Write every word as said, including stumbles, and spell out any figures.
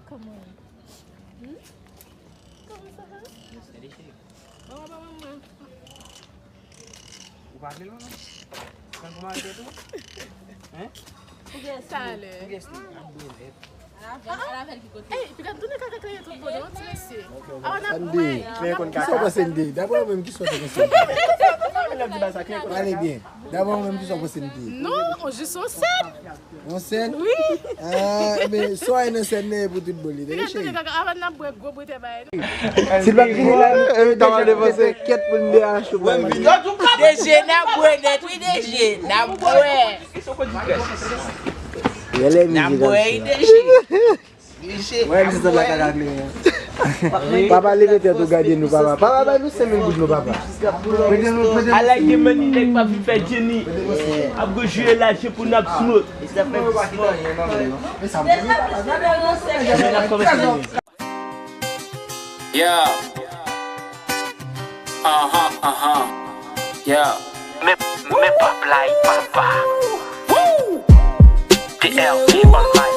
Kòman? Hmm? Kòman sa va? Gade cheri. Mwen wè pa mwen mwen. Ou pa vle l mwen? Pran pou manje tou? Hein? Talè. Pou gèst li ap bwè nèt. Avèl, avèl ki kote? Ey, piga tounen kaka kreye tout bon non ti mesye. Awa n ap Sandy, mwen. Kisa w panse m te ye? Dabò menm kisa w te panse m te ye? Pale byen. Dabò menm kisa w panse m te ye? Non, on jis on sèl. On sèl? Wi. Ah, men swa e nan sèl nan e pou tout bon li. Piga tounen kaka avan n ap bwè gwo bwetè bagay. Si l pa t vini la, nou deja te fè kèt pou n D H ou pral mache. D J n ap bwè nèt wi D J n ap bwè. N ap bwè wi D J. Mwen se sa la kaka kleren. Papa leve tèt ou gade nou papa. Papa bay nou senk mil goud nou papa. I like the money nèg pa vin fè Jenny. Ap go jwe la je pou n ap smoke. Men n ap kòmanse. Yeah. Aha, aha. Yeah. Men, men pap la e papa. Woo! T L P on my